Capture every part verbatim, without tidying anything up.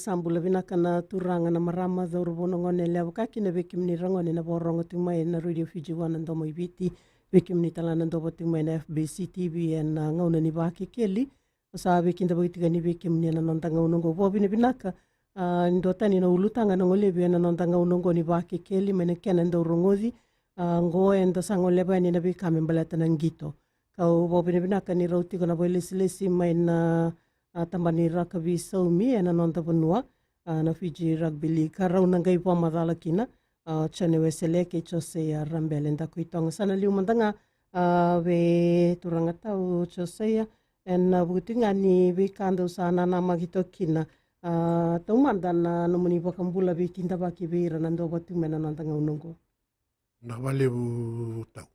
Sa bula vinaka na turaga, na marama, cauravou, na gone yalewa, vaka kina vei kemuni ragone na vakarorogo tiko mai ena Radio Fiji One, na Domo i Viti, vei kemuni tale ga na dau vata tiko mai ena F B C T V ena gauna ni Vakekeli. Au sa veikidavaki tiko yani vei kemuni ena noda gauna oqo. Vakavinavinaka, a, ni duatani na ulutaga na golevi ena noda gauna oqo ni Vakekeli mai na kena dau rogoci, a, oqo eda sa goleva yani na veika me baleta na qito. Kau vakavinavinaka ni rau tiko na vakailesilesi mai na, a, tabana ni rakavi saumi ena noda vanua, a, na Fiji Rugby League, ka rau na qai vakamacala kina, a, Jone Wesele kei Joseia Rabele Dakuitoga. Sa na liu mada ga, a, vei turaga tau Joseia, ena vuku tiko ga ni veika dau sa nanamaki toka kina, a, taumada na nomuni vakabula veikidavaki vei ira na dau vata tiko mai na noda gauna oqo. Na vakalevu tau.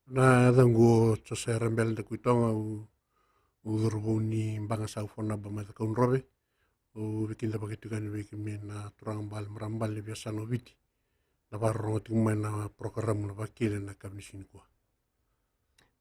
Na yacaqu o Joseia Rabele Dakuitoga, au, au cauravou ni Bagasau, Fonaba mai Cakaudrove. Au veikidavaki tiko yani vei kemuni na turaga bale, marama bale ni veiyasana o Viti, na vakarorogo tiko mai na porokaramu na Vakekeli ena yakavi ni siga nikua.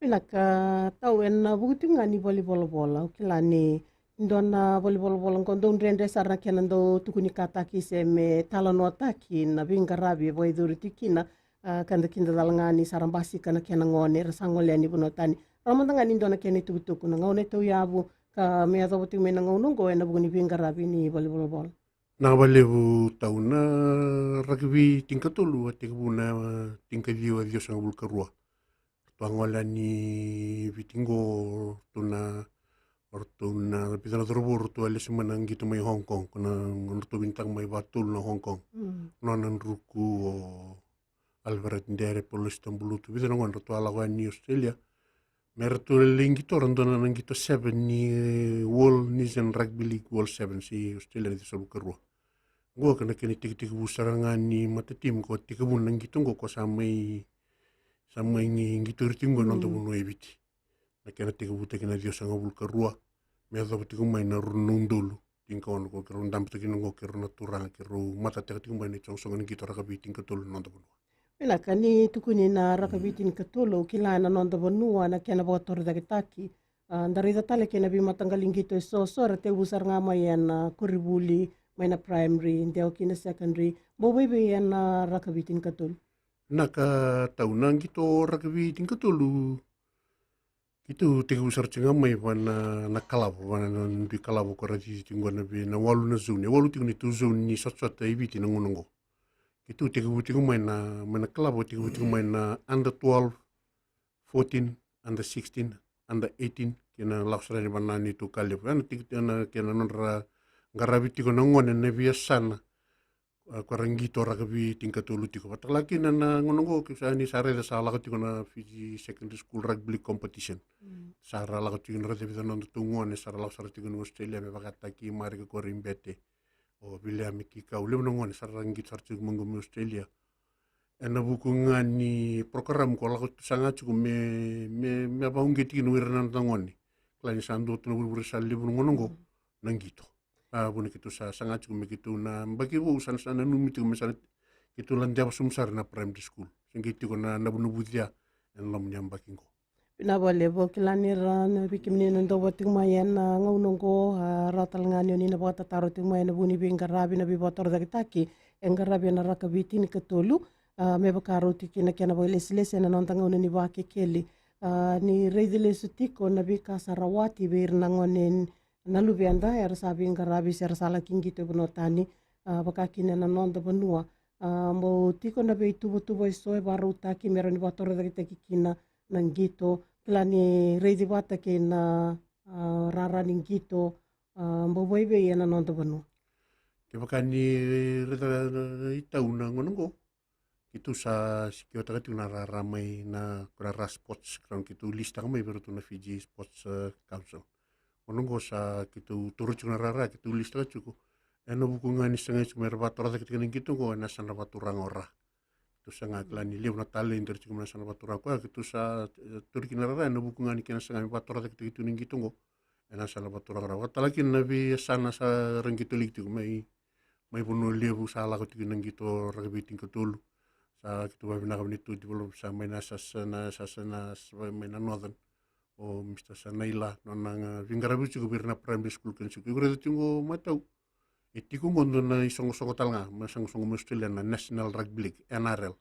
Vinaka tau, ena vuku tiko ga ni valenivolavola, au kila ni dua na valenivolavola oqo dau dredre sara na kena dau tukunikataki se me talanoataki na veiqaravi e vakayacori tiko kina, a, ka da kidacala ga ni sa ra basika na kena gone era sa gole yani vanua tani. Rawa mada ga ni dua na kena itukutuku na gauna e tauyavu ka me yacova tiko mai na gauna oqo ena vuku ni veiqaravi ni valenivolavola. Na vakalevu tau, na rakavi tinikatolu a tekivu na tinikaciwa ciwasagavulu ka rua. Ratou a gole yani Viti qo, ratou na, ratou na vica na cauravou ratou a lesu mai na qito mai Hong Kong, ko na ratou vinitaka mai vakatolu na Hong Kong. Mm. Nona druku o Alfred Dere, Polosi Tabulutu, vica na gone ratou a lako yani Australia. Me ratou lai qito, ra dua na qito seven ni, e, World Nation Rugby League World Sevens i Australia na ciwasagavulu ka rua. Qo ka na kena itekitekivu sara ga ni matatimi ko tekivu na qito qo ko sa mai, sa mai qitori tiko qo na noda vanua e Viti. Na kena tekivutaki na ciwasagavulu ka rua me yacova tiko mai na rua na udolu tinikaono, ko keirau dabe tiko kina qo keirau na turaga, keirau matataka tiko mai na isoqosoqo ni qito rakavi tinikatolu na noda vanua. Vinaka ni tukuni na rakavi tinikatolu, au kila ena noda vanua na kena vakatorocaketaki. A, da raica tale kei na veimataqali qito e soso era tekivu sara ga mai ena koronivuli, mai na primary, dewa ki na secondary. Bau vaivei ena rakavi tinikatolu. Vinaka tau, na qito rakavi tinikatolu, keitou tekivu sara tiko ga mai va na, na kalavo, va na, na dui kalavo ko ra cici tiko qo na vei na walu na zone. E walu tiko neitou zone ni sotasota e Viti na gauna qo. Keitou tekivu tiko mai na, mai na kalavo, tekivu tiko mai na under twelve, fourteen, under sixteen, under eighteen, kei na lako sara yani va na neitou ka levu. Ena tiki, ena kena nodra qaravi tiko na gone na veiyasana, a, ko ra qito rakavi tinikatolu tiko. Vata kala kina na gauna qo, ke sa ni sa raica sa lako tiko na Fiji Secondary School Rugby League Competition. Mm. Sa ra lako tiko na raica vica na nodatou gone, sa ra lako sara tiko na Australia me vakataki Marika Koroibete, o Viliame Kikau, levu na gone sa ra qito sara tiko mai qo mai Australia. Ena vuku ga ni program ko lako tu saga tiko me, me, me vakauqeti kina o ira na noda gone. Kila ni sa dua tu na vurevure sa levu na gauna qo, mm, na qito. A, vuna keitou sa saga tiko me keitou na yabaki vou sa na, sa nanumi tiko me sa na keitou la deva sobu sara na primary school. Se qai tiko na, na vunavuci ya ena loma ni yabaki qo. Vinaka vakalevu, au kila ni ra na vei kemuni na dau vata tiko mai ena gauna oqo, a, rawa tale ga ni o ni na vakatataro tiko mai ena vuku ni veiqaravi, na veivakatorocaketaki e qaravi ena rakavi tinikatolu, a, me vaka rau tiko kina kena vakailesilesi ena noda gauna ni Vakekeli. A, ni raici lesu tiko na veika sa rawati vei ira na gone na luveda era sa veiqaravi se ra sa laki qito e vanua tani, a, vaka kina ena noda vanua. A, bau tiko na veituvatuva eso e vakarautaki me rawa ni vakatorocaketaki kina na qito. Kila ni raici vata kei na, a, rara ni qito, a, bau vaivei ena noda vanua. Kevaka ni raica i tau na gauna qo, keitou sa securetaka tiko na rara mai na, ko na ra sports ground, keitou listaka mai vei iratou na Fiji Sports, e, Council. Gauna qo sa keitou taura tiko na rara, keitou listaka tiko. Ena vuku ga ni sagai tiko me ra vakatorocaketaki na qito qo ena yasana vakaturaga o ra. Keitou saga, kila ni levu na talent era tiko mai na yasana vakaturaga, koya keitou sa, e, taura kina na rara ena vuku ga ni kena saga me vakatorocaketaki tiko na qito qo ena yasana vakaturaga o ra. Vaka tale kina na veiyasana sa ra qito liki tiko mai, mai Vanua Levu sa lako tiko na qito rakavi tinikatolu. Sa keitou vakavinaka vei neitou develop sa mai na sasana, sasana, sa mai na Northern. O Mister Sanaila, nona ga veiqaravi tiko vei ira na primary school kei na school. Iko raica tiko qo matau. E tiko oqo dua na isoqosoqo tale ga, me soqosoqo mai Australia na National Rugby League, N R L.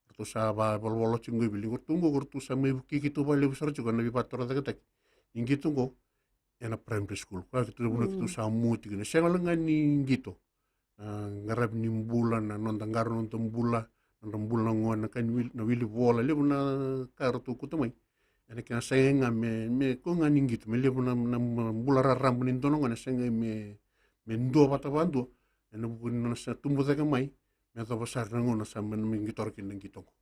Ratou sa vavolavola tiko qo i vili, ratou oqo, ratou sa mai vukei keitou vakalevu sara tiko ena veivatorocaketaki ni qito oqo ena primary school. Koya keitou, vanua keitou sa mua tiko kina. Sega wale ga ni qito, na qaravi ni bula, na noda qaravi noda bula, noda bula gone, na ka ni wili, na wili vola, levu na ka ratou kauta mai. Ena kena sagai ga me, me koya ga ni qito, me levu na, na bula raraba ni dua na gone, sagai me, me duavata vakadua ena vuku ni nona sa tubu cake mai, me yacova sara na gauna sa mai, mai qitora kina na qito oqo.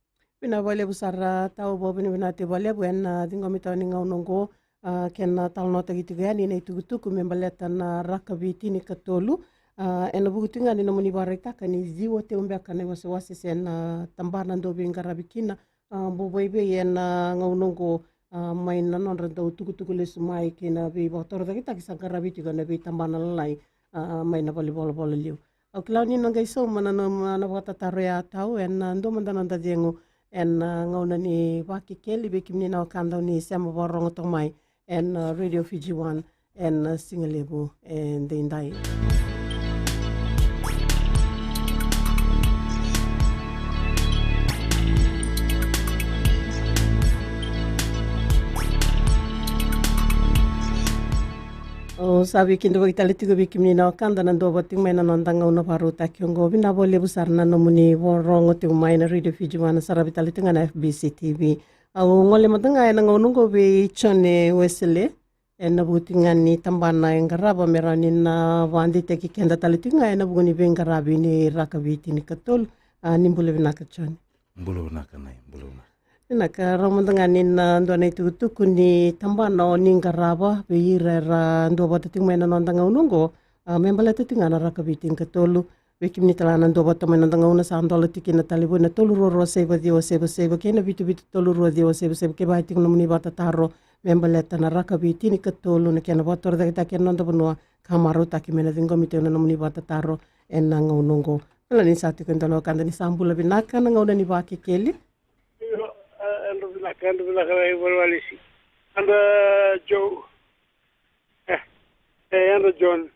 Vinaka vakalevu sara, tau vakavinavinaka vakalevu ena ciqomi tau ni gauna oqo, a, kena talanoataki tiko yani na itukutuku me baleta na rakavi tinikatolu. A, ena vuku tiko ga ni nomuni vakaraitaka ni ciwa tiko beka na iwasewase se na tabana dau veiqaravi kina, a, bau vaivei ena gauna oqo, a, mai na nodra dau tukutuku lesu mai kei na veivakatorocaketaki sa qaravi tiko ena veitabana lalai, a, mai na valenivolavola liu. Au kila ni na qai sauma na, na, na vakatataro ya, tau, ena dua mada na noda cegu ena gauna ni Vakekeli, vei kemuni na wekada ni sema vakarorogo toka mai ena, a, Radio Fiji One ena, a, sigalevu edaidai. Au sa veikidavaki tale tiko vei kemuni na wekada na duavata tiko mai na noda gauna vakarautaki oqo. Vinaka vakalevu sara na nomuni vakarorogo tiko mai na Radio Fiji One, saravi tale tiko ga na F B C T V. Au gole mada ga ena gauna oqo vei Jone Wesele, ena vuku tiko ga ni tabana e qarava me rawa ni na vakadeitaki keda tale tiko ga ena vuku ni veiqaravi ni rakavi tinikatolu. A, ni bula vinaka, Jone. Bula vinaka, Nai, bula vinaka. Vinaka, rawa mada ga ni na dua na itukutuku ni tabana o ni qarava vei ira era duavata tiko mai na noda gauna oqo, a, me baleta tiko ga na rakavi tinikatolu. Vei kemuni tale ga na duavata mai na noda gauna, sa dola tiko kina na talevoni na tolu rua rua saiva ciwa saiva saiva kei na vitu vitu tolu rua ciwa saiva saiva, kevaka e tiko nomuni vakatataro me baleta na rakavi tinikatolu, na kena vakatorocaketaki ena noda vanua, ka marautaki me na ciqomi tiko na nomuni vakatataro ena gauna oqo. Kila ni sa tiko e dua na wekada ni sa bula vinaka na gauna ni Vakekeli. Io, e, yadra vinaka, yadra vinaka, e, Valesi. Yadra Joe. E, e, yadra John.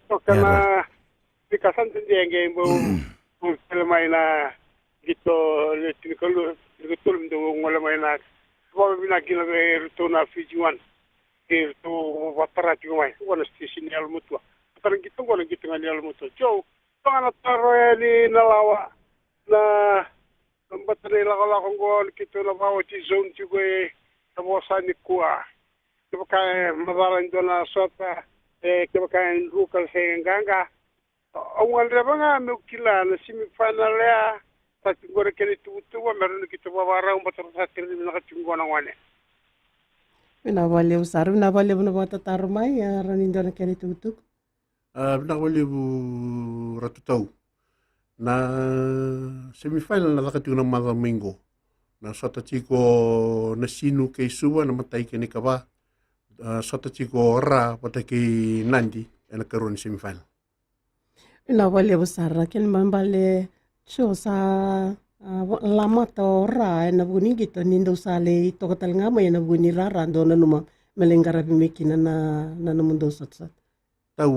Toka na, yadra. Ni ka sa dede qai bau, bau tale mai na qito le tinikalu, tinikatolu, me dau gole mai na. Vakavinavinaka kina vei iratou na Fiji One. Kei iratou vakatara tiko mai. Qo na station ni yalomatua. Tara qito qo na qito ga ni yalomatua. Joe, toka na taro yani na lawa. Na, na bata na ilakolako qo, na keitou na vakaoti zone tiko e, na vosa nikua. Kevaka e macala e dua na sota, e, kevaka e druka se qaqa. Au gadreva ga meu kila na semifinal ya, sa tiko qori kena ituvatuva, me rawa ni keitou vakavakarau, baleta sa tiko vinaka tiko qo na gone. Vinaka vakalevu sara, vinaka vakalevu na vakatataro mai, a, rawa ni dua na kena itukutuku. A, vinaka vakalevu Ratu Tau. Na semifinal na caka tiko na macawa mai qo. Na sota tiko Nasinu kei Suva na matai kei na ikava. A, sota tiko Ra vata kei Nadi ena ikarua ni semifinal. Vinaka vakalevu sara, kena ibalebale, so sa, a, va-, lamata o Ra ena vuku ni qito, ni dou sa lai toka tale ga mai ena vuku ni rara, dou nanuma me lai qaravi mai kina na, na nomudou sotasota. Tau,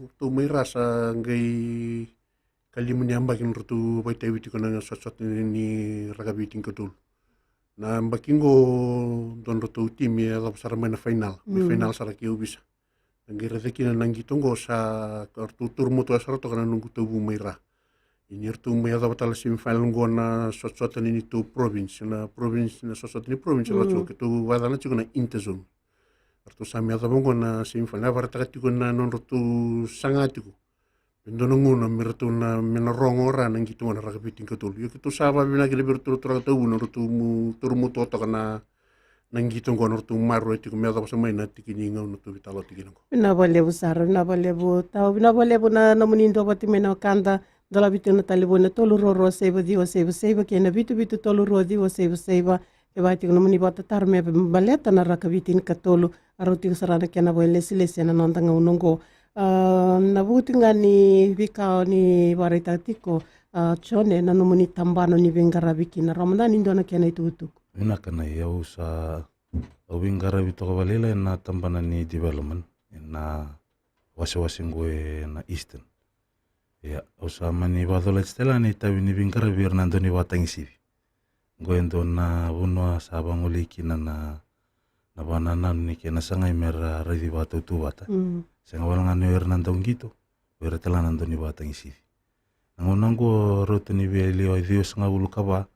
ratou mai Ra sa qai ikalima ni yabaki nodratou vakaitavi tiko na sotasota ni, ni rakavi tinikatolu. Na yabaki qo dua nodratou timi e yacova sara mai na final. Mai final sara kei Ovisa. Na qai raica kina na qito qo sa ratou taura matua sara toka na noqu tauvu mai Ra. Ia ni ratou mai yacova tale semifinal qo na sotasota ni neitou province, na province, na sotasota ni province, ratou, keitou vakayacana tiko na interzone. Ratou sa mai yacova qo na semifinal, e vakaraitaka tiko na nodratou saga tiko. Me dua na gauna me ratou na, me na rogo o Ra na qito qo na rakavi tinikatolu. Ia keitou sa vakavinavinaka kina vei iratou na turaga tauvu na nodratou taura matua toka na, na qito qo, nodratou maroroya tiko me yacova sara mai na tiki ni gauna tou veitalanoa tiko kina qo. Vinaka vakalevu sara, vinaka vakalevu Tau, vinaka vakalevu na nomuni duavata mai na wekada, dolavi tiko na talevoni na tolu rua rua saiva ciwa saiva saiva kei na vitu vitu tolu rua ciwa saiva saiva. Kevaka tiko nomuni vakatataro me baleta na rakavi tinikatolu, a rau tiko sara na kena vakailesilesi ena noda gauna oqo. A, na vuku tiko ga ni veika o ni vakaraitaka tiko, a, Jone, na nomuni tabana o ni veiqaravi kina, rawa mada ni dua na kena itukutuku. Vinaka Nai, au sa, au veiqaravi toka vakalailai ena tabana ni development, ena wasewase qo e na Eastern. Ia, au sa mani vacolati tale ga na itavi ni veiqaravi vei ira na dau ni vatagisici. Qo e dua na vanua sa vagolei kina na, na vanananu ni kena sagai me ra raici vatautu vata. Mm. Sega wale ga ni o ira na dau qito, o ira tale ga na dau ni vatagisici. Na gauna qo rauta ni via liwa e ciwasagavulu ka va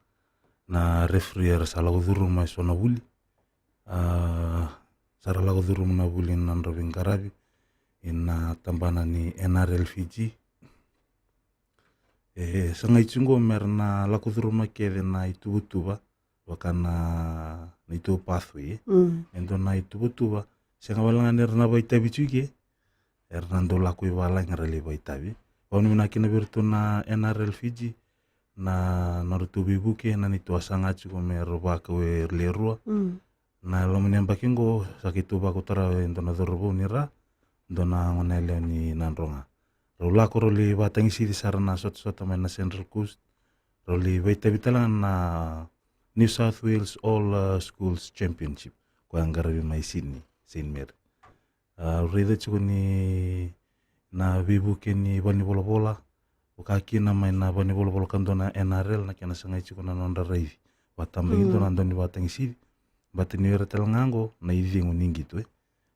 na referee era sa lako curuma e so na vuli. A, sa ra lako curuma na vuli na nodra veiqaravi ina tabana ni N R L Fiji. E sagai tiko qo me ra na lako curuma kece na ituvatuva, vaka na, na ituva pathway, e. Mm. E dua na ituvatuva, sega wale ga ni ra na vaitavi tiko ke, era na dau lako i valagi ra lai vaitavi. Vavinavinaka kina vei iratou na N R L Fiji, na nodratou veivuke, na neitou a saga tiko me ra vakau e le rua. Mm. Na loma ni yabaki qo, sa keitou vakau tara e dua na cauravou ni ra, dua na gone yalewa ni Nadroga. Rau lako rau lai vatagisici sara na sotasota mai na Central Coast. Rau lai vaitavi tale ga na New South Wales All, uh, Schools Championship. Koya qaravi mai Sydney, Saint Mary. A, au raica tiko ni na veivuke ni valenivolavola, vaka kina mai na valenivolavola ka dua na N R L na kena sagai tiko na nodra raici. Vakatabakidua na dau ni vatagisici. Baleta ni o ira tale ga qo na icegu ni qito, e.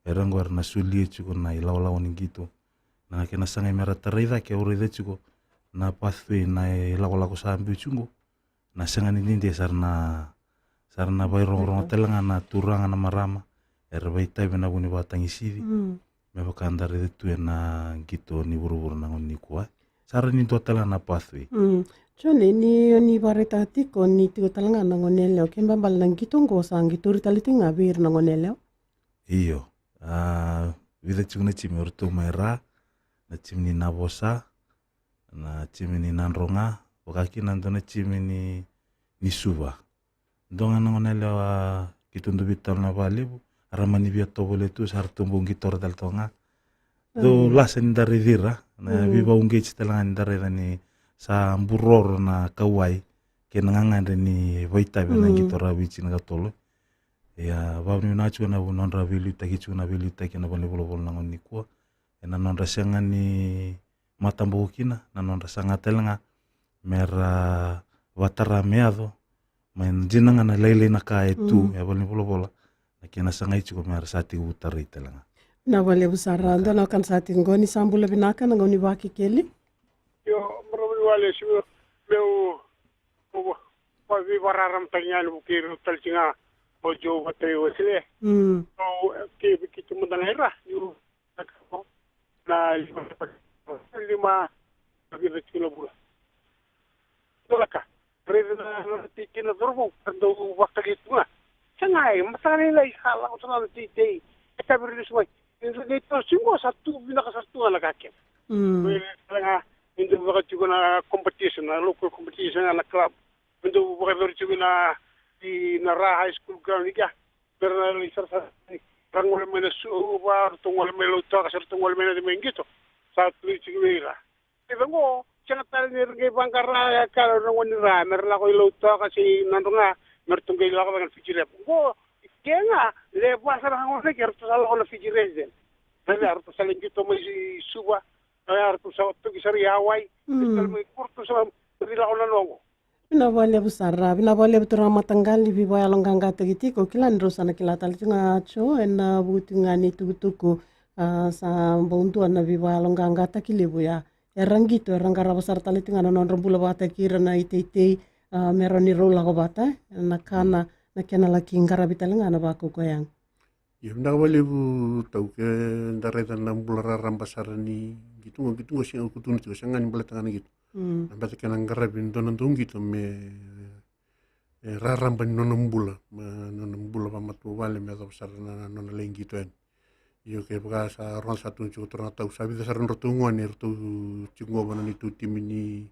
Era qo era na solia tiko na ilawalawa ni qito. Na kena sagai me ra tarai cake, au raica tiko na pathway na ilakolako sa biu tiko qo. Na sega ni dede sara na, sara na vairogorogo tale ga na turaga na marama era vaitavi na vu ni vatagisici. Mm. Me vaka da raica tu ena qito ni vuravura na gauna nikua. Sara ni dua tale ga na pathway. Mm. Jone, ni o ni vakaraitaka tiko ni tiko tale ga na gone yalewa, ke babale na qito qo sa qito uri tale tiko ga vei ira na gone yalewa? Io. A, vica tiko na timi, o ratou mai Ra, na timi ni Navosa, na timi ni Nadroga, vaka kina dua na timi ni, ni Suva. Dua ga na gone yalewa keitou dau veitalanoa vakalevu, a ra mani via tovolea tu, sa ratou bau qitora tale toka ga. Dau lasa ni da raici ira, na veivauqeti tale ga ni da raica ni sa buroro na kauwai kei na gagadre ni vaitavi na qito ra vei tinikatolu. Ia, vavinavinaka tiko na vu nodra veiliutaki tiko na veiliutaki na valenivolavola na gauna nikua. Ena nodra sega ni mataboko kina, na nodra saga tale ga me ra vatara me yaco, mai na dina ga na lailai na ka e tu e valenivolavola, na kena sagai tiko me ra sa tekivu tarai tale ga. Na vakalevu sara, dua na wekana sa tiko qo, ni sa bula vinaka, na gauna ni Vakekeli. Io, marama ni wale, si meu, meu, veivakararamataki ga ni vukei rau tale tiko ga o Joe vata kei Wesley. Mm. Au, e, ke vei keitou mada ga i Ra, niu na lima, lima, vica tiko na vula. Dolaka, raica na, na teitei na cauravou, ka dau vakali tu ga. Sega, e mataka lailai sa lako sara na teitei. E ka vei ira lesu mai. Ni dau, ni dau tiko qo sa tu vinaka sara tu ga na ka kece. Mm. Raica ga, ni dau vaka tiko na competition, na local competition, na club. Ni dau vakayacori tiko na, i na Ra High School ground i kea. Bera na lai sarasara, ra gole mai na Suva, ratou gole mai Lautoka, sa ratou gole mai na cima i qito. Sa tu i tiko vei ira. Ira qo, sega tale ni ra qai vaqara ya ka na gone ni Ra, me ra lako i Lautoka se i Nadroga, me ratou qai lako vaka na Fiji Ref. Qo, ke ga, levu sara na gone ke ratou sa lako na Fiji Resident. Ra, ratou sa lai qito mai i Suva, ra, ratou sa toki sara i Hawaii, mm, ratou sa mai, ratou sa mai lako na noqo. Vinaka vakalevu sara, vinaka vakalevu turaga mataqali, veivakayaloqaqataki tiko, kila ni drau sa na kila tale tiko ga Joe, ena vuku tiko ga ni tukutuku, a, sa bau dua na veivakayaloqaqataki levu ya. Era qito, era qarava sara tale tiko ga na nodra bula vakataki ira na iteitei, a, me rawa ni rau lako vata, e, na ka na, na kena laki qaravi tale ga na vakaukauwa yaga. Io, vinaka vakalevu Tau, ke da raica na bula raraba sara ni qito qo, qito qo sega, au tukuna tiko, sega ni baleta ga na qito. Mm. Na baleta kena qaravi dua na dauqito me, e, raraba ni nona bula, ma nona bula vakamatavuvale me yacova sara na, na nona lai qito yani. Io, kevaka sa rogoca sa tukuna tiko turaga Tau, sa vica sara na nodratou gone, eratou tiko qo vei na neitou timi ni,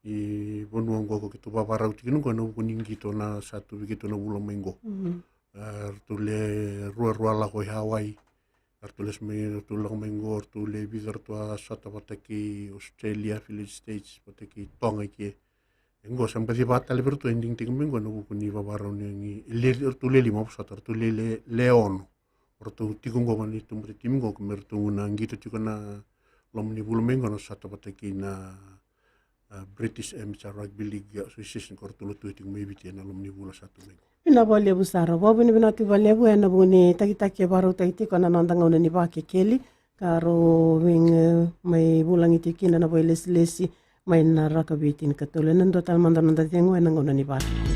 i vanua qo ko keitou vavarau tiko qo ena vuku ni qito na sa tu vei keitou na vula mai qo. Mm. A, ratou le ruarua lako i Hawaii. Ratou lesu mai, ratou lako mai qo, ratou le vica, ratou a sota vata kei Australia, Village States, vata kei Toga i ke. E qo sa baci vata tale vei ratou e digitaki mai qo ena vuku ni vavarau ni, ni le, ratou le lima vosota, ratou le, le, le ono. ratou tiko oqo, vaka ni tubu timi oqo, ko me ratou na qito tiko na loma ni vula mai oqo, na sota vata kei na, a, British Amateur Rugby League Association, ko ratou na tu tiko mai Viti ena loma ni vula sa tu mai oqo. Vinaka vakalevu sara. Vakavinavinaka vakalevu ena vuku ni takitaki e vakarautaki tiko ena noda gauna ni Vakekeli, ka rau vei, e, mai vulagi tiko kina na vakailesilesi mai na rakavi tinikatolu. Ena dua tale mada na noda cegu ena gauna ni Vakekeli.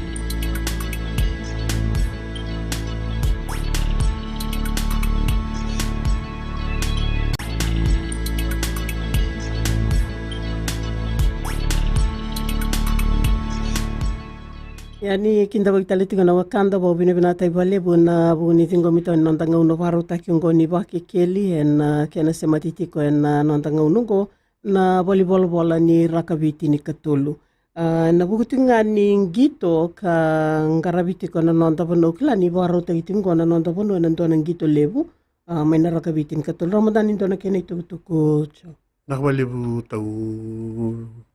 Ia, ni kidavaki tale tiko na wekada, vakavinavinakataki vakalevu ena vuku ni ciqomi tiko ena noda gauna vakarautaki oqo ni Vakekeli, ena, a, kena semati tiko ena, a, noda gauna oqo na valenivolavola ni rakavi tinikatolu. A, ena vuku tiko ga ni qito ka qaravi tiko ena noda vanua, au kila ni vakarautaki tiko oqo na noda vanua ena dua na qito levu, a, mai na rakavi tinikatolu. Rawa mada ni dua na kena itukutuku, Joe? Vinaka vakalevu Tau.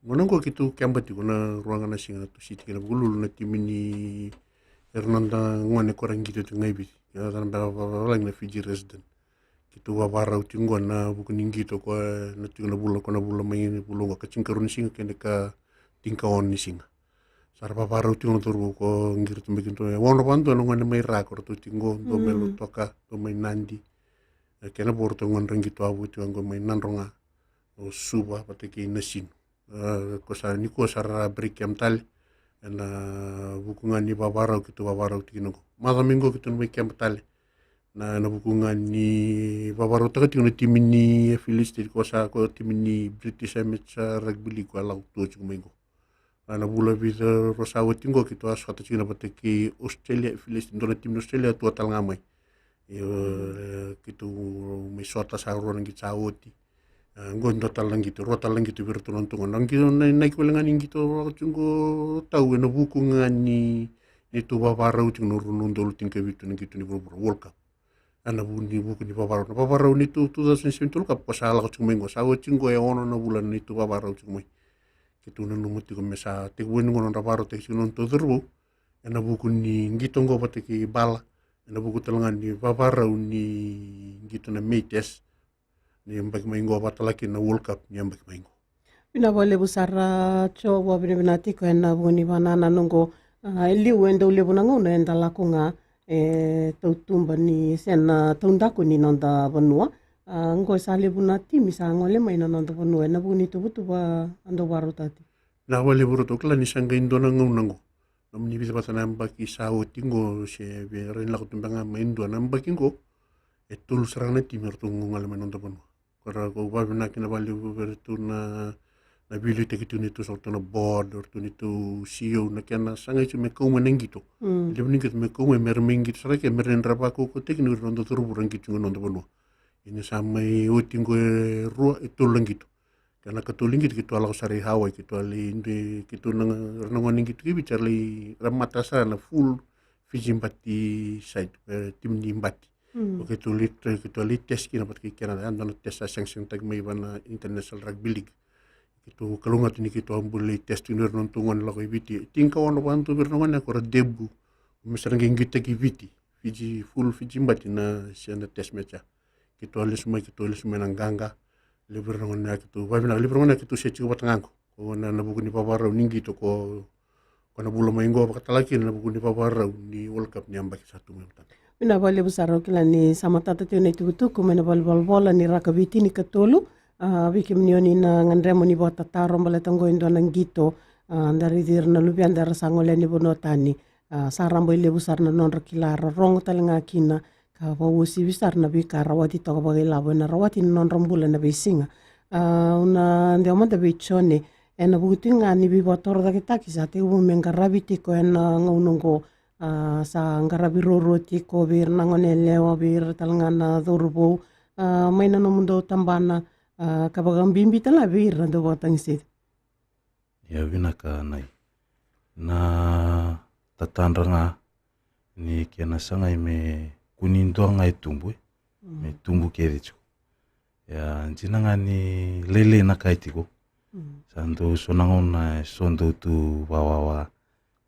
Gauna oqo keitou keba tiko na rua ga na siga, na Tusiti kei na Vukelulu, na timi ni, era noda gone ko ra qito tiko ga i Viti, era na bera vavalagi na Fiji resident. Keitou vavarau tiko oqo ena vuku ni qito ko na tiko na vula, ko na vula mai, na vula oqo, ka tinikarua ni siga kei na ka tinikaono ni siga. Sa ra vavarau tiko na cauravou, ko qiri tu mai kina e ono vadua na gone mai Ra, ko ratou tiko oqo, dua mai Lautoka, dua mai Nadi. E, kena vo ratou gone ra qito wavoki tiko oqo mai Nadroga, o Suva vata kei Nasinu. E, ko sa, nikua sa ra break camp tale. Ena vuku ga ni vavarau keitou vavarau tiko kina oqo. Macawa mai oqo keitou na mai keba tale. Na, ena vuku ga ni vavarautaka tiko na timi ni Philistine, ko sa, ko timi ni British Amateur Rugby League ko a lako tu tiko mai oqo. A, na vula vica rua sa oti oqo keitou a sota tiko kina vata kei Australia, Philistine, dua na timi ni Australia tu tale ga mai. Io, e, keitou mai sota sa rua na qito sa oti. A, oqo dua tale na qito, rua tale na qito vei iratou na nodatou gone. Na qito, na, na inaki wale ga ni qito lako tiko oqo Tau, ena vuku ga ni, neitou vavarau tiko na rua na udolu tinikavitu na qito ni vuravura, World Cup. Ena vuku ni, vuku ni vavarau, na vavarau neitou two thousand seventeen World Cup, ko sa lako tiko mai oqo, sa oti oqo e ono na vula neitou vavarau tiko mai. Keitou nanuma tiko me sa tekivu yani oqo na nodra varautaki tiko na nodatou cauravou ena vuku ni qito oqo vata kei Bala, ena vuku tale ga ni vavarau ni qito na Meitesh ni yabaki mai oqo, vakatalega kina na World Cup ni yabaki mai oqo. Vinaka vakalevu sara, a, Joe, vakavinavinaka tiko ena vuku ni vakanananu oqo. A, e liu, e dau levu na gauna eda lako ga e tautuba ni, se na taudaku ni noda vanua. A, oqo sa levu na timi sa gole mai na noda vanua ena vuku ni tuvatuva a dau vakarautaka tiko. Vinaka vakalevu Ratu, au kila ni sa qai dua na gauna oqo. Nomuni vica vata na yabaki sa oti oqo, se vei ira ni lako tu beka ga mai dua na yabaki oqo, e tolu sara ga na timi eratou gole mai na noda vanua. Ko ra, ko vakavinavinaka vakalevu vei iratou na, na veiliutaki tu neitou, sa ratou na board, ratou neitou C E O, na kena sagai tu me kau mai na qito. Mm. Levu ni qito me kau mai, me ra mai qito sara ke, me ra na vakaukauwataki na ira noda cauravou ra qito oqo na noda vanua. Ia ni sa mai oti oqo e rua, e tolu na qito. Kena ikatolu ni qito keitou a lako sara i Hawaii, keitou a lai dui, keitou na, ra na gone qito ki Viti, ra lai, ra mata sara na full Fiji Bati side, e, timi ni Bati. Mm. O keitou lai, keitou lai test kina vata kei Canada, ya dua na test sa sega, sega tiko mai vei na International Rugby League. Keitou kalougata ni keitou a bau lai test kina ira na nodatou gone lako i Viti. Tinikaono vadua vei ira na gone ko ra debut. Me sa ra qai qitotaki i Viti. Fiji, full Fiji Bati na, se na test match ya. Keitou a lesu mai, keitou a lesu mai na qaqa. Levu ira na gone ya keitou vakavinavinaka, levu ira na gone ya keitou se tiko vata ga qo. Ko na, na vuku ni vavarau ni qito ko, ko na vula mai qo, vakatalega kina na vuku ni vavarau ni World Cup ni yabaki sa tu mai matana. Vinaka vakalevu sara, au kila ni sa matata tiko na itukutuku mai na valenivolavola ni rakavi tinikatolu. A, vei kemuni o ni na gadreva mo ni vakatataro baleta qo e dua na qito, a, da raici ira na luveda era sa gole yani vanua tani. A, sa rabailevu sara na nodra kila, ra rogo tale ga kina, ka vakauasivi sara na veika rawati toka vakailavo ena rawati na nodra bula ena veisiga. A, au na dewa mada vei Jone, ena vuku tiko ga ni veivakatorocaketaki sa tekivu me qaravi tiko ena gauna oqo, a, sa qaravi ruarua tiko vei ira na gone yalewa, vei ira tale ga na cauravou, a, mai na nomudou tabana, a, ka vakabibi tale ga vei ira na dauvakatagiceri. Ia vinaka Nai. Na tatadra ga ni kena sagai me kua ni dua ga e tubu, e. Mm. Me tubu kece tiko. Ia dina ga ni lailai na ka e tiko. Mm. Sa dau so na gauna e so dau tu vawawa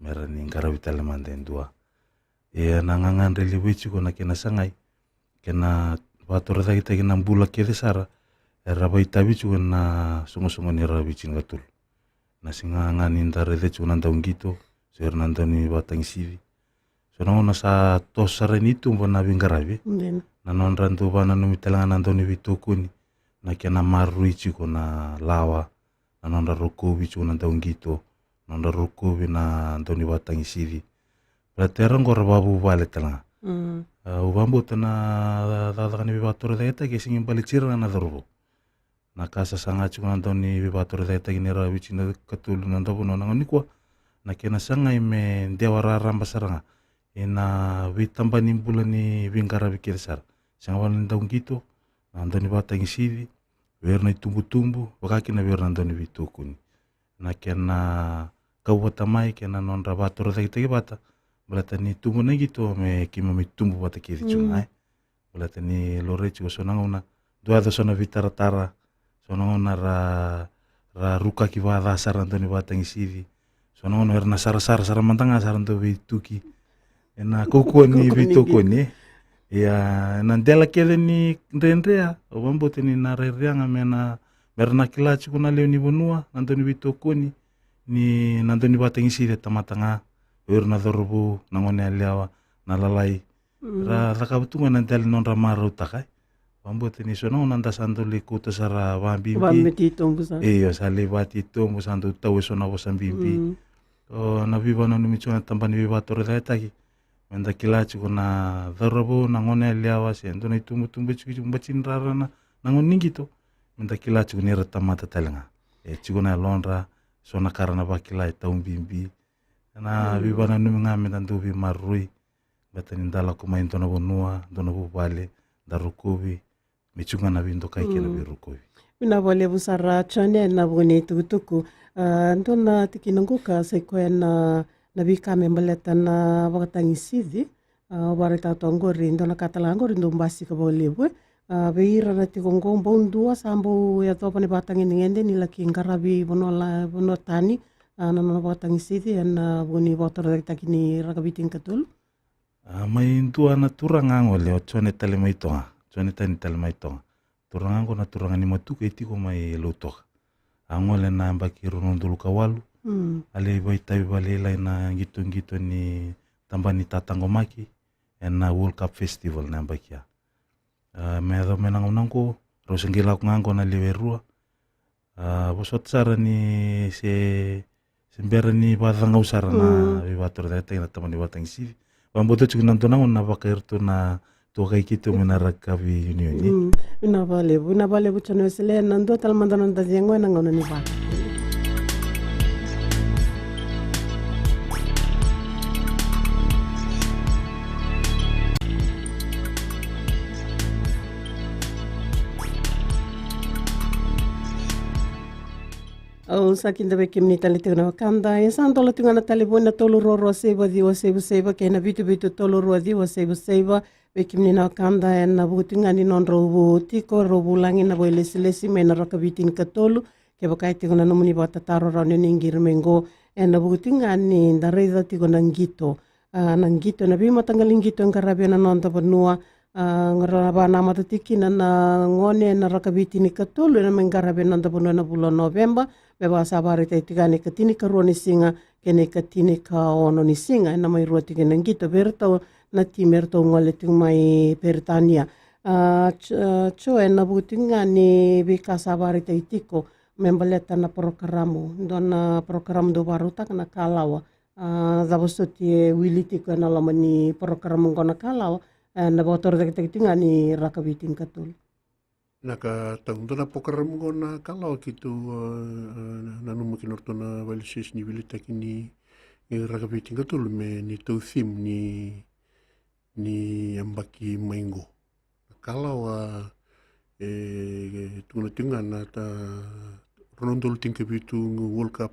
me ra ni qaravi tale mada e dua. Ia na gagadre levu e tiko na kena sagai kena vatorocaketaki na bula kece sara era vaitavi tiko ena soqosoqo ni rakavi tinikatolu. Na siga ga ni da raica tiko na dauqito se o ira na daunivatagisici, so na gauna sa toso sara ni tuba na veiqaravi. Na nodra dau vananumi tale ga na dauniveitokoni, na kena maroroi tiko na lawa, na nodra rokovi tiko na dauqito, nodra rokovi na daunivatagisici. Baleta era oqo ra vavuvale tale ga. Au vabauta na cakacaka ni veivakatorocaketaki e sega ni baleti ira ga na cauravou. Na ka sa saga tiko na dauniveivakatorocaketaki ni rakavi tinikatolu na noda vanua na gauna nikua, na kena sagai me dewa raraba sara ga ena veitabana ni bula ni veiqaravi kece sara. Sega wale na dauqito, na daunivatagisici, vei ira na itubutubu, vaka kina vei ira na dauniveitokoni. Na kena kau vata mai kei na nodra vatorocaketaki vata, baleta ni tubu na qito me keimami tubu vata kece tiko ga, e. Baleta ni laurai tiko so na gauna dua yaco so na veitaratara, so na gauna ra, ra rukaki vakaca sara na daunivatagisici, so na gauna era na sarasara sara mada ga sara dau veituki ena kaukauwa ni veitokoni. Ia, na dela kece ni dredre, au vabauta ni na rairai ga me na, me ra na kila tiko na lewe ni vanua, na dauniveitokoni, ni na daunivatagisici e tamata ga, o ira na cauravou, na goneyalewa, na lalai. Ra cakava tu ga na dela ni nodra marautaka, e. Vabauta ni so na gauna da sa dau lai kauta sara vakabibi. Io, sa lai vakatitobu, sa dau tau e so na vosa bibi. O na veivakananumi tiko na tabana ni veivakatorocaketaki, me da kila tiko na cauravou, na goneyalewa se dua na itubutubu e tiko, tiko bati ni rara na, na gauna ni qito, me da kila tiko ni ra tamata tale ga. E tiko na yalodra, so na ka ra na vakila e tau bibi. Na veivakananumi ga me da dau veimaroroi. Baleta ni da lako mai dua na vanua, dua na vuvale, da rokovi, me tiko ga na veidokai kei na veirokovi. Vinaka vakalevu sara Jone ena vuku ni tukutuku. A, dua na tikina qo ka sa i koya na, na veika me baleta na vakatagisici. A, o vakaraitaka toka qori, dua na ka tale ga qori dau basika vakalevu, e. A, vei ira na tiko qo bau dua sa bau yacova na ivakatagedegede ni laki qaravi vanua la, vanua tani, a, na nona vakatagisici ena vuku ni vakatorocaketaki ni rakavi tinikatolu. A, mai dua na turaga a gole, o Jone Tale mai Toga. Jone Tani Tale mai Toga. Turaga qo na turaga ni Matuka, e tiko mai Lautoka. A gole ena yabaki rua na udolu ka walu. A lai vakaitavi vakalailai na qitoqito ni tabana ni tataqomaki ena World Cup Festival na yabaki ya. A, me yacova mai na gauna qo, rau se qai lako ga qo na lewe rua. A, vosota sara ni se, se bera ni vakacagau sara na veivakatorocaketaki na tabana ni vakatagisici. Vakabauta tiko na dua na gauna na vaka iratou na tuakai keitou mai na rakavi unioni. Vinaka vakalevu, vinaka vakalevu Jone Wesele, na dua tale mada na noda cegu ena gauna ni vaka. Au sa kida vei kemuni tale tiko na wekada, e sa dola tiko ga na talevoni na tolu rua rua saiva ciwa saiva saiva kei na vitu vitu tolu rua ciwa saiva saiva. Vei kemuni na wekada ena vuku tiko ga ni nodrau vu tiko, rau vulagi na vakailesilesi mai na rakavi tinikatolu. Kevaka e tiko na nomuni vakatataro rawa ni o ni qiri mai qo, ena vuku tiko ga ni da raica tiko na qito. A, na qito, na veimataqali qito e qaravi ena noda vanua. A, qo ra vakanamata tiko kina na gone ena rakavi tinikatolu ena mai qaravi ena noda vanua ena vula o Noveba. Me vaka sa vakaraitaki tiko ga na ikatinikarua ni siga kei na ikatini ka ono ni siga, ena mai rua tiko na qito vei iratou na timi eratou gole tiko mai Peritania. A, Jo, ena vuku tiko ga ni veika sa vakaraitaki tiko me baleta na porokaramu, dua na porokaramu dau vakarautaka na Kalawa. A, cava soti e wili tiko ena loma ni porokaramu qo na Kalawa, ena vakatorocaketaki tiko ga ni rakavi tinikatolu? Na ka tau, dua na porokaramu qo na Kalawa keitou, a, nanuma kina o ratou na vakailesilesi ni veiliutaki ni, ni rakavi tinikatolu me neitou theme ni, ni yabaki mai qo. Na Kalawa, e, tukuna tiko ga na ta, rua na udolu tinikavitu World Cup,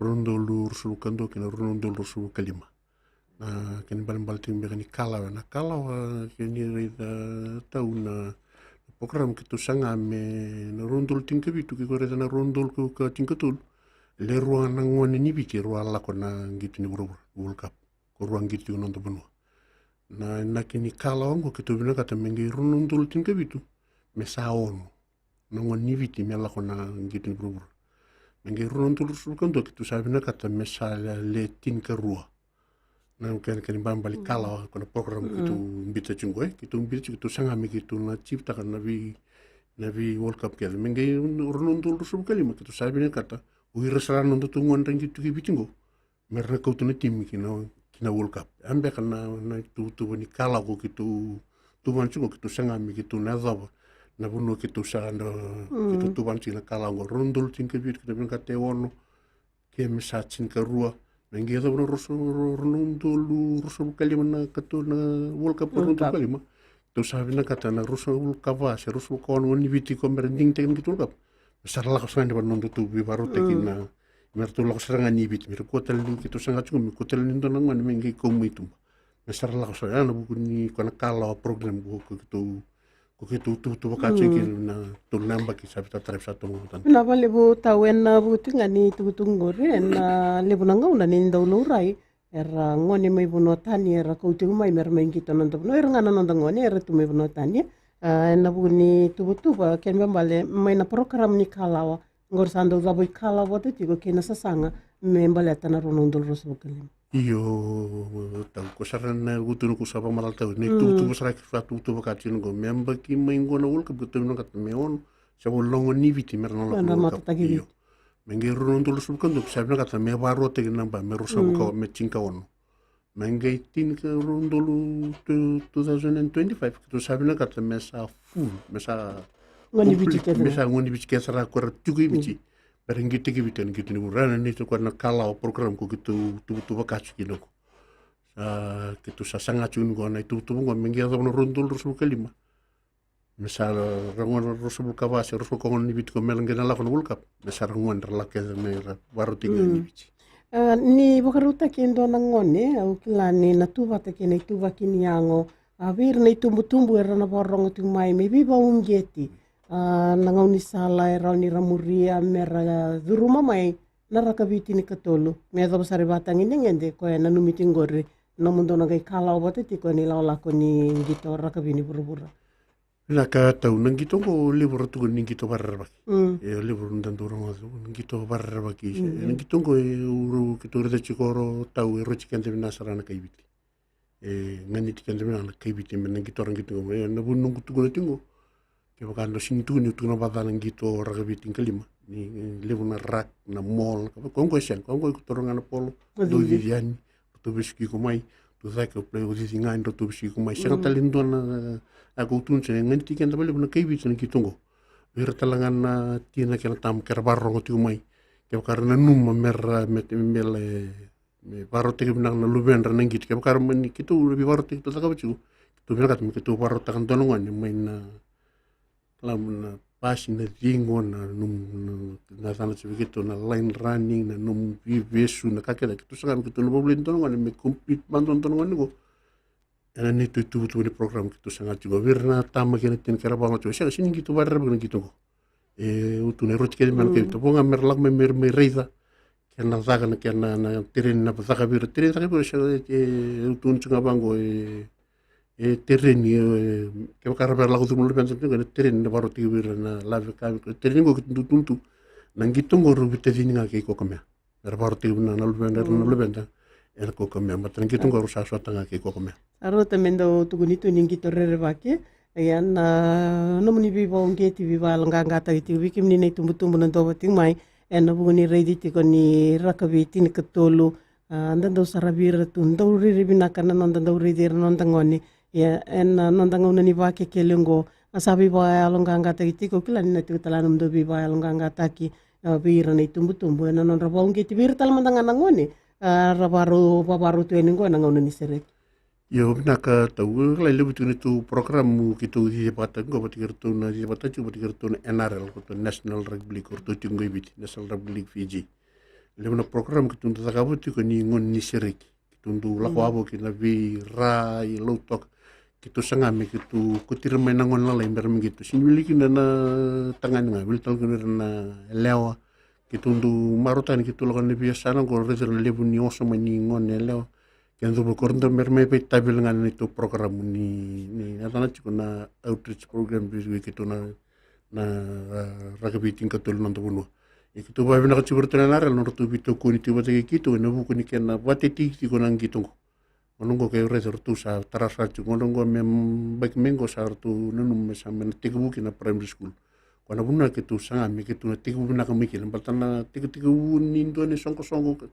rua na udolu ruasagavulu ka dua kei na rua na udolu ruasagavulu ka lima. Na kena ibalebale tiko beka ni Kalawa, na Kalawa, ke ni raica tau na, na porokaramu keitou saga me na rua na udolu tinikavitu, ke ko raica na rua na udolu ka tinikatolu, le rua na gone ni Viti rau a lako na qito ni vuravura, World Cup. Ko rau a qito tiko na noda vanua. Na, na kena ikalawa oqo keitou vinakata me qai rua na udolu tinikavitu me sa ono na gone ni Viti me lako na qito ni vuravura. Me qai rua na udolu ruasagavulu ka dua keitou sa vinakata me sa le, le tinikarua. Na kena, kena ibalebale ikalawa ko na program keitou biuta tiko qo, e, keitou biuta tiko, keitou saga me keitou na achieve-taka na vei, na vei World Cup kece. Me qai rua na udolu ruasagavulu ka lima keitou sa vinakata o ira sara na nodatou gone ra qito ki Viti qo me ra na kauta na timi ki na, ki na World Cup. A beka na, na ituvatuva ni kalawa ko keitou tuvana tiko, keitou saga me keitou na yacova na vanua keitou sa na, keitou tuvana tiko na kalawa qo. Rua na udolu tinikavitu keitou vinakata e ono ke me sa tinikarua. Me qai yacova na ruasa, rua na udolu ruasagavulu ka lima na kato na World Cup, rua na udolu ka lima. Tou sa vinakata na ruasagavulu ka va se ruasagavulu ka ono ni Viti ko me ra digitaki na qito World Cup. Me sa ra lako sara ga ni vei nodatou veivakarautaki na, me ratou lako sara ga ni Viti, me ra kua tale ni keitou saga tiko me kua tale ni dua na gone me qai kau mai tuba. Me sa ra lako sara ga na vuku ni ko na kalawa program ko, ko keitou, ko keitou tuvatuva ka tiko kina na tolu na yabaki sa veitataravi sa tomo tana. Na vakalevu tau ena vuku tiko ga ni tukutuku qori, ena levu na gauna ni dau laurai era gone mai vanua tani era kau tiko mai me ra mai qito na noda vanua, era ga na noda gone era tu mai vanua tani. A, ena vuku ni tuvatuva kena ibalebale mai na program ni kalawa qori sa dau cava ikalawa vata tiko kei na sasaga me baleta na rua na udolu ruasagavulu ka lima. Io, tau ko sara na vutuniyau sa vakamacala tau na ituvatuva sara keitou sa tuvatuva ka tiko qo me yabaki mai qo na World Cup keitou vinakata me ono se walu na gone ni Viti me ra na lako na World Cup. Io. Me qai rua na udolu ruasagavulu ka dua keitou sa vinakata me vakaruataki na ba me ruasagavulu ka, me tinikaono. Me qai tinikarua na udolu two thousand and twenty-five keitou sa vinakata me sa full, me sa gone ni Viti kece, me sa gone ni Viti kece sara ko era tiko i Viti. Me ra qitotaki i Viti ena qito ni vuravura. Na neitou ko na kalawa program ko keitou tuvatuva ka tiko kina qo. Sa keitou sa saga tiko ni qo na ituvatuva qo me qai yacova na rua na udolu ruasagavulu ka lima. Me sa ra gone ruasagavulu ka va se ruasagavulu ka ono ni Viti ko me ra qai na lako na World Cup. Me sa ra gone ra lako kece me ra varautaki ga ni Viti. A, ni vakarautaki e dua na gone, au kila ni na tu vata kei na ituvaki ni yago, a, vei ira na itubutubu era na vakarorogo tiko mai me veivakauqeti. A, na gaunisala e rawa ni ra muria me ra curuma mai na rakavi tinikatolu me yacova sara i vakatagedegede ko e nanumi tiko qori. Nomudou na qai kalawa vata tiko ena ilakolako ni qito rakavi ni vuravura. Vinaka tau, na qito qo levu ra tukuna ni qito vakarerevaki. E levu ra dau rogoca na qito vakarerevaki. Na qito qo e, keitou raica tiko ro tau e rauti keda vinaka sara na kai Viti. E ganiti keda vinaka na kai Viti me na qito ra qito qo. E na vu noqu tukuna tiko qo, kevaka dau sega ni tukuni, au tukuna vata na qito rakavi tinikalima. Ni levu na rak, na mall, ka vaka qo e sega, ka vaka qo e toro ga na polo, dau cici yani. Ratou vesuki iko mai, ratou caka, play, o cici ga ni ratou vesuki iko mai. Sega tale ni dua na, a, ko tukuna se ganiti keda vakalevu na kai Viti na qito qo. Vei ira tale ga na tina kei na tama ke ra vakarorogo tiko mai. Kevaka ra nanuma me ra, me, me, me, me vakarautaki vinaka na luvedra na qito. Kevaka ra mani keitou veivakarautaki keitou cakava tiko, keitou vinakata me keitou vakarautaka dua na gone mai na Kila na pasi, na ciqo, na nomu, na, na cana sa vei keitou na line running, na nomu veivesu, na ka kece, keitou saga me keitou na vakavolai dua na gone me compete mada dua na gone qo. Ena neitou ituvatuva ni program keitou saga tiko vei ira na tama kei na tina kei ra vakaoga tiko, sega, sega ni keitou vakarerevaki na keitou qo. E, au tukuna e rauti kece mai na kai Viti, vo ga me ra lako mai me ra mai raica kena caka na kena, na tereni na caka vei ira, tereni caka vei ira, sega, e, au tukuna tiko ga vaqo, e, e tereni, e, kevaka ra via lako curuma na luveda, na tereni na vakarautaki vei ira na lave ka, tereni qo keitou dau tukuna tu, na qito qo rau veitacini ga kei kokomea. Era vakarautaki vinaka na luveda, era na luveda, era kokomea, baleta na qito qo rau sa sota ga kei kokomea. Sa rauta me dau tukuni tu ni qito rerevaki. Ia na nomuni veivakauqeti, veivakayaloqaqataki tiko vei kemuni na itubutubu na dau vata tiko mai ena vuku ni raici tiko ni rakavi tinikatolu. A, da dau saravi ira tu, dau riri vinaka na noda dau raici ira na noda gone. Ia ena noda gauna ni Vakekeli oqo, a sa veivakayaloqaqataki tiko, au kila ni na tiko tale na nomudou veivakayaloqaqataki, a, vei ira na itubutubu ena nodra vakauqeti vei ira tale mada ga na gone, a, ra vakarau, vakarau tu yani oqo ena gauna ni sereki. Io, vinaka tau. Au kila e levu tiko na neitou program keitou cici vakataki qo vata kei iratou na, cici vakataki tiko vata kei iratou na N R L, ko iratou National Rugby League, ko iratou tiko qo i Viti, National Rugby League Fiji. Levu na program keitou dau cakava tiko ni gauna ni sereki. Keitou dau lako wavoki na veira i Lautoka. Keitou saga me keitou kauti ira mai na gone lalai me ra mai qito. Sega ni wili kina na tagane ga, wili tale kina ira na yalewa. Keitou dau marautaka ni keitou lako na veiyasana qo, raici ira na levu ni oso mai ni gone yalewa. Kena dou vakoro dou mera mai veitavi ga na neitou program ni, ni yacana tiko na outreach program vei keitou na, na, ah, rakavi tinikatolu na noda vanua. Ia keitou vakavinaka tiko vei ratou na N R L na nodratou veitokoni tiko vata kei keitou ena vuku ni kena vakatetei tiko na qito oqo. Gauna oqo ke raica ratou sa tara sara tiko gauna oqo me baki mai oqo sa ratou nanuma me sa me na tekivu kina primary school. Ko na vuna keitou saga me keitou na tekivu vinaka mai kina baleta na tekitekivu ni dua ni soqosoqo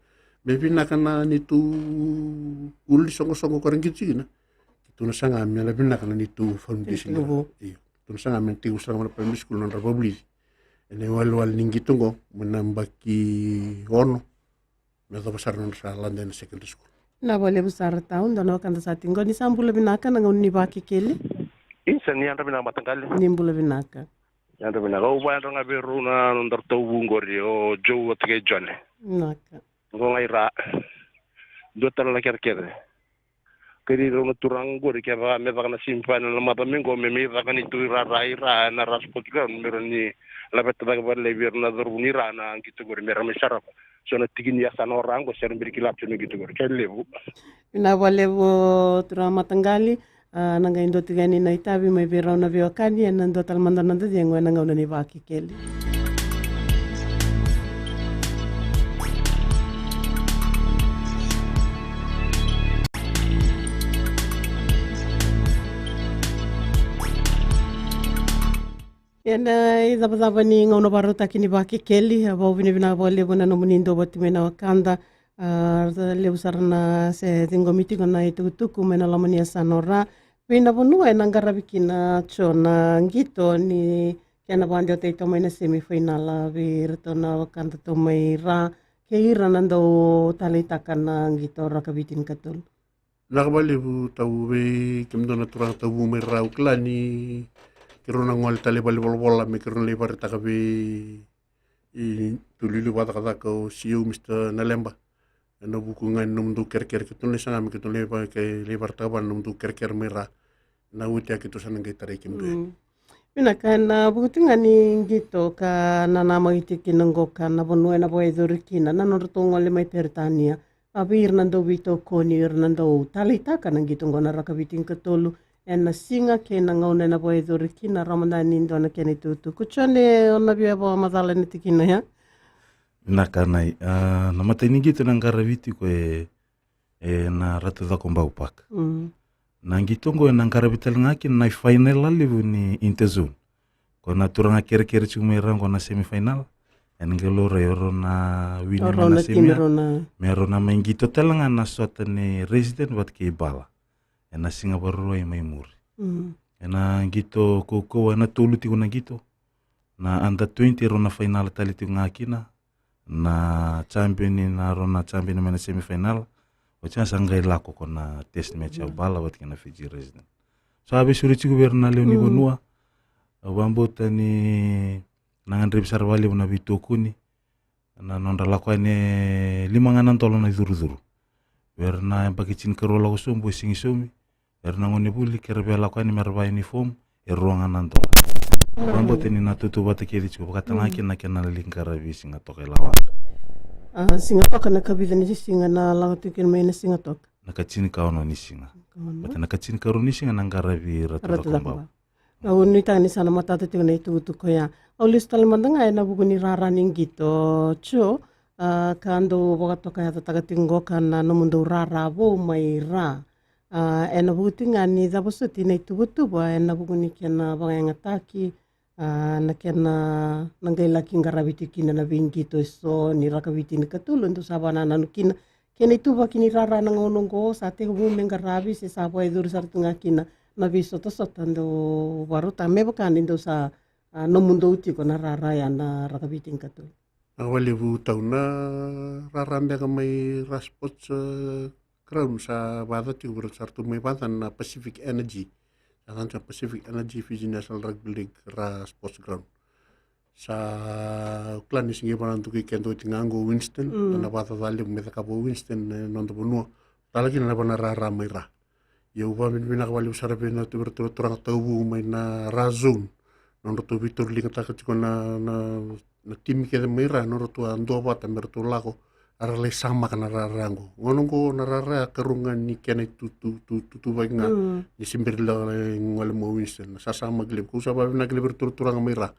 me vinaka na neitou ulu ni soqosoqo ko ra qito tiko kina. Keitou na saga me na vinaka na neitou foundation. Io, keitou na saga me na tekivu sara ga na primary school na nodra vakavulici ena iwalewale ni qito oqo mai na baki ono me yacova sara na nodra sa lade ena secondary school. Na vakalevu sara tau dua na wekada sa tiko qo. Ni sa bula vinaka na gauna ni Vakekeli. Isa, ni yadra vinaka mataqali. Ni bula vinaka. Yadra vinaka. Au vayadra ga vei rau na nodaru tauvu qori o Joe vata kei Jone. Vinaka. Qo ga i Ra. Dua tale na kerekere. Kei rau na turaga qori kevaka me caka na semi final na macawa mai qo me mai caka ni tu i Ra, Ra i Ra ena Ra Sports Ground me rau ni laveta cake vakalevu vei ira na cauravou ni Ra na qito qori me ra mai sarava. So na tiki ni yasana o Ra qo se ra bera ni kila tu na qito qori. Kena levu. Vinaka vakalevu turaga mataqali. Ah, na qai dua tiko yani na itavi mai vei rau na veiwekani ena dua tale mada na noda cegu ena gauna ni Vakekeli. Ena icavacava ni gauna vakarautaki ni Vakekeli, au vakavinavinaka vakalevu na nomuni dau vati mai na wekada. Ah, levu sara na se ciqomi tiko na itukutuku mai na loma ni yasana o Ra. Vei na vanua ena qaravi kina tiko na qito ni kena vakadewataki tiko mai na semi final vei iratou na wekada tiko mai Ra kei ira na dau taleitaka na qito rakavi tinikatolu. Vinaka vakalevu tau vei kemudou na turaga tauvu mai Ra, au kila ni keirau na gole tale i valenivolavola me keirau na lai vakaraitaka vei iratou na iliuliu vakacakacaka o C E O Mister Naleba. Ena vuku ga ni nomudou kerekere keitou na saga me keitou na lai vakaraitaka vua na nomudou kerekere mai Ra. Na oti ya keitou sa na qai tarai kemudou. Mm. Vinaka, ena vuku tiko ga ni qito ka nanamaki tiko kina qo ka na vanua ena vakayacori kina na nodratou gole mai Peritania. A vei ira na dau veitokoni, ira na dau taleitaka na qito oqo na rakavi tinikatolu ena siga kei na gauna ena vakayacori kina. Ramadani, dua na kena itukutuku. Jone, o na via vakamacala ena tikina ya? Vinaka Nai. Ah, na matai ni qito ena qaravi tiko e, ena Ratu Cakobau Park. Mm. Na qito oqo ena qaravi tale ga kina na final lelevu ni interzone. Ko na turaga kerekere tiko mai Ra qo na semi final. Ena qai laurai o rau na wini mai na semi ya. Me rau na mai qito tale ga na sota ni resident vata kei Bala. Ena siga Vakarauwai mai muri. Mm. Ena qito kaukauwa ena tolu tiko na qito. Na under twenty rau na final tale tiko ga kina. Na champion, na rau na champion mai na semi final. Oti ya sa qai lako ko na test match ya Bala vata kei na Fiji resident. Sa veisuri tiko vei ira na lewe ni vanua. Au vakabauta ni na gadrevi sara vakalevu na veitokoni. Na nodra lako yani e lima ga na dola na icurucuru. Vei ira na yabaki tinikarua lako sobu e sega ni saumi. Era na gonevuli kei ira via lako yani mera vakauniform, e rua ga na dola. Vakabauta ni na tautauvata kece tiko vakatale ga kina na kena lai qaravi Sigatoka i Lawaqa. A, Sigatoka na kavica ni siga na lako tiko kina mai na Sigatoka? Na ka tinikaono ni siga. Baleta na ka tinikarua ni siga na qaravi Ratu Cakobau. Au nuitaka ni sa na matata tiko na itukutuku ya. Au lesu tale mada ga ena vuku ni rara ni qito, Jo, a, ka dau vakatoka yacataka tiko qo ka na nomudou rara vou mai Ra. A, ena vuku tiko ga ni cava soti na ituvatuva ena vuku ni kena vakayagataki, a, na kena, na qai laki qaravi tiko kina na veiqito eso ni rakavi tinikatolu, dou sa vakanananu kina. Kena ituvaki ni rara na gauna oqo sa tekivu me qaravi se sa vakayacori sara tu ga kina na veisotasota dou vakarautaka me vaka ni dou sa, a, nomudou tiko na rara ya na rakavi tinikatolu. Vinaka vakalevu Tau. Na rara beka mai Ra Sports, e, Ground sa vakayaco tiko vei iratou sa ratou mai vakayacana na Pacific Energy. Sa yacana tiko Pacific Energy Fiji National Rugby League Ra Sports Ground. Sa kila ni se qai vakanadakuya keda oti ga qo o Winston, na vakacaca levu me cakava o Winston ena noda vanua. Tale kina na vanua rara mai Ra. Ia au vakavinavinaka vakalevu sara vei na tu, vei iratou na turaga tauvu mai na Ra Zone. Nodratou veitauriligataka tiko na, na, na timi kece mai Ra, nodratou a duavata me ratou lako A ra lai samaka na rara qo. Gauna qo na rara ya karua ga ni kena itutu, tu, tutuvaki ga. Mm. Ni se bera ni gole mai o Winston. Na sasamaki levu. Kau sa vavinavinaka levu vei iratou na turaga mai ra.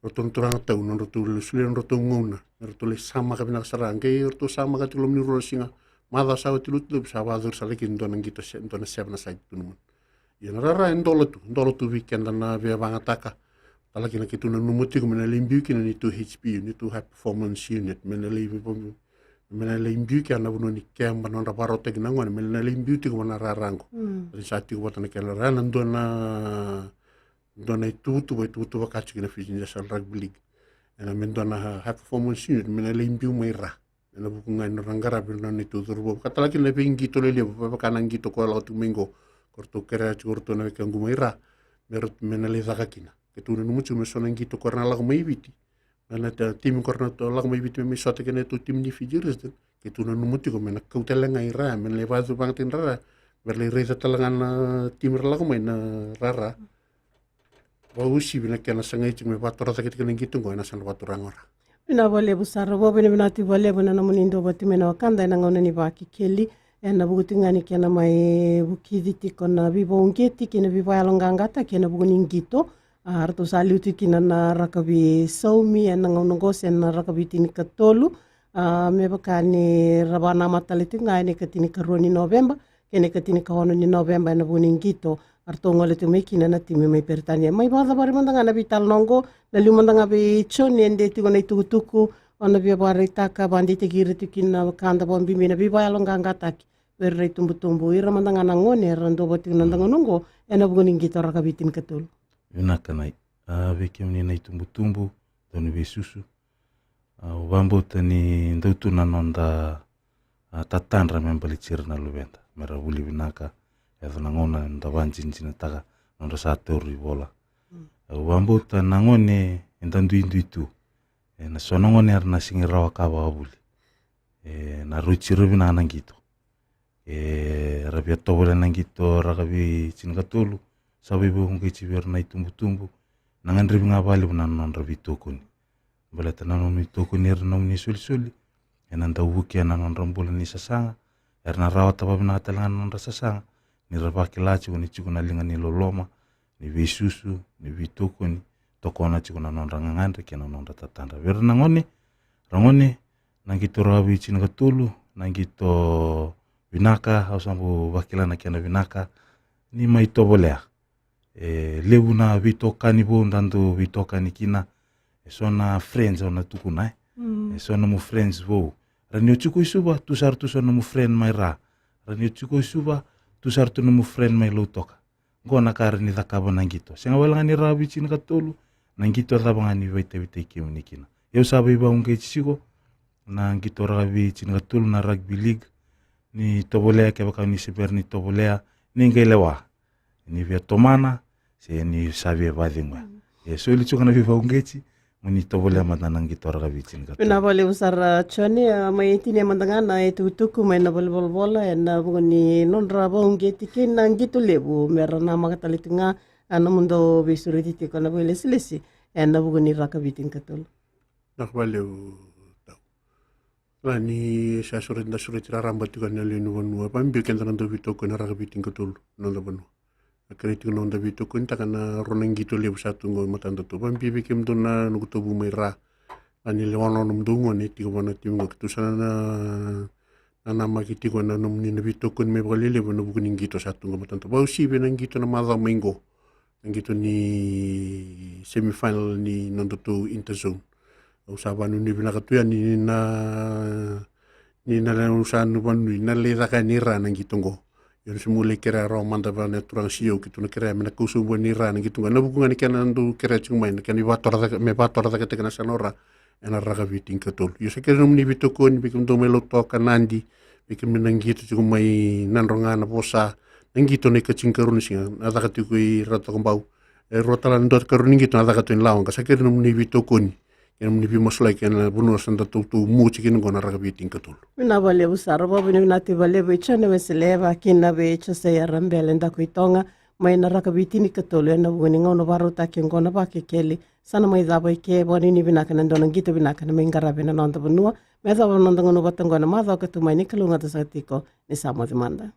Ratou na turaga tau, na ratou lai solia na ratou gauna. Na ratou lai samaka vinaka sara. Qai ratou samaka tiko loma ni rua na siga. Macawa sa oti lotu levu sa vacuru sara kina dua na qito se, dua na sevena side tu na muna. Ia na rara e dola tu, dola tu vei keda na via vagataka. Tala kina keitou nanuma tiko me na lai biu kina neitou H P U, neitou high performance unit, me na lai, me na lai biu kina na vanua ni keba, na nodra varautaki na gone, me na lai biu tiko vua na rara qo. Mm. Ni sa tiko vata na kena rara, na dua na, dua na ituvatuva, ituvatuva ka tiko kina Fiji National Rugby League. Ena me dua na high performance unit, me na lai biu mai ra. Ena vuku ga ni ra qaravi na neitou cauravou. Ka tala kina na veiqito lelevu, vaka na qito ko lako tiko mai qo. Ko ratou kerea tiko ratou na wekaqu mai ra. Me ratou me na lai caka kina. Keitou nanuma tiko me so na qito ko ra na lako mai Viti. Na, na ta-, timi ko ra na to-, lako mai Viti me mai sota kei na neitou timi ni Fiji Resident. Keitou nanuma tiko me na kau tale ga i ra, me na lai vacu vagataki na rara. Me ra lai raica tale ga na timi ra lako mai na rara. Vakauasivi na kena sagai tiko me vatorocake tiko na qito qo ena sa na vaturaga o ra. Vinaka vakalevu sara, vakavinavinaka tiko vakalevu ena nomuni duavata tiko mai na wekada ena gauna ni Vakekeli. Ena vuku tiko ga ni kena mai vukici tiko na veivakauqeti kei na veivakayaloqaqataki ena vuku ni qito. A, ratou sa liu tiko kina na rakavi saumi ena gauna qo se na rakavi tinikatolu. A, me vaka ni ra vakanamata tale tiko ga ena ikatinikarua ni Noveba. Kei na ikatinikaono ni Noveba ena vuku ni qito, a ratou gole tu mai kina na timi mai Peritania. Mai vakacavari mada ga na veitalanoa oqo, na liu mada ga vei Joni e de tiko na itukutuku, o na via vakaraitaka, vakadeitaki ira tiko kina na wekada vakabibi na veivakayaloqaqataki vei ira na itubutubu, ira mada ga na gone era duavata tiko na dagona oqo ena vuku ni qito rakavi tinikatolu. Vinaka Nai. A, vei kemuni na itubutubu, dau ni veisusu. Au vakabauta ni dau tu na noda, a, tatadra me baleti ira na luveda me ra vuli vinaka, yaco na gauna eda vakadinadinataka nodra sa tauri vola. Mm. Au vakabauta na gone eda duidui tu, e, na so na gone era na sega ni rawa ka vakavuli, e, na rauti ira vinaka na qito. E, ra via tovolea na qito rakavi tinikatolu, sa veivakauqeti vei ira na itubutubu, na gadrevi ga vakalevu na nodra veitokoni. Baleta na nomuni tokoni ira na nomuni solisoli, ena dau vukea na nodra bula ni sasaga, era na rawata vakavinaka tale ga na nodra sasaga, ni ra vakila tiko ni tiko na liga ni loloma, ni veisusu, ni veitokoni, tokona tiko na nodra gagadre kei na nodra tatadra. Vei ira na gone, ra gone, na qito rakavi tinikatolu, na qito vinaka, au sa bau vakila na kena vinaka, ni mai tovolea. E levu na veitokani vou da dau veitokani kina, e so na friends au na tukuna, e. Mm. E so nomu friends vou. Ra ni o tiko i Suva, tu sara tu so nomu friend mai ra. Ra ni o tiko i Suva, tu sara tu nomu friend mai Lautoka. Qo na ka ra ni cakava na qito. Sega wale ga ni rakavi tinikatolu, na qito cava ga ni vakaitavitaki kemuni kina. Au sa veivakauqeti tiko, na qito rakavi tinikatolu na rugby league, ni tovolea kevaka ni se bera ni tovolea, ni qai lewa. Ni via tomana, se ni sa via vacegu. Mm. E soli tiko na veivakauqeti, mo ni tovolea mada na qito rakavi tinikatolu. Vinaka vakalevu sara Joni, a, mai tinia mada ga na itukutuku mai na valenivolavola, ena vuku ni nodra vakauqeti kei na qito levu, me ra namaka tale tiko ga, a, nomudou veisureti tiko na vakailesilesi, ena vuku ni rakavi tinikatolu. Vinaka vakalevu Tau. Ga ni sa sureti, da sureti raraba tiko ena lewe ni vanua. Vakabibi keda na dau veitokoni ena rakavi tinikatolu ena noda vanua. Na kerei tiko na noda veitokonitaka na rua na qito levu sa tu qo e matadatou. Vakabibi vei kemudou na noqu tavu mai ra. Ga ni lewa na nomudou gone e tiko vua na timi qo, keitou sa na, na, nanamaki tiko ena nomuni na veitokoni mai vakalelevu ena vuku ni qito sa tu qo e matadatou. Vakauasivi na qito na macawa mai qo. Na qito ni semifinal ni nodatou interzone. Au sa vakanuinui vinaka tu yani ni na, ni na, au sa na vakanuinui na lai caka yani i ra na qito qo. Ia au se meu lai kerea rawa mada vua na turaga C E O, keitou na kerea me na kau sobu yani i ra na qito qo. Ena vuku ga ni kena dau kerea tiko mai, na kena ivakatorocake, me vakatorocaketaki na yasana o ra ena rakavi tinikatolu. Ia sa kerei nomuni veitokoni, vei kemudou mai Lautoka, Nadi, vei kemuni na qito tiko mai Nadroga, Navosa, na qito na ikatinikarua ni siga, na caka tiko i Ratu Cakobau. E rua tale na dua karua ni qito na caka tu i Lawa qo, sa kerei nomuni veitokoni kei nomuni veimasulaki ena vanua sa da tautaumua tiko kina qo na rakavi tinikatolu. Vinaka vakalevu sara, vakavinavinaka vakalevu vei Joni Wesele, vaka kina vei Josaia Rabele Dakuitoga, mai na rakavi tinikatolu ena vuku ni gauna vakarautaki oqo na Vakekeli. Sa na mai cava i ke, vakanuinui vinaka na dua na qito vinaka na mai qaravi na noda vanua. Me yacova na noda gauna vata oqo na macawa ka tu mai, ni kalougata saka tiko, ni sa moce mada.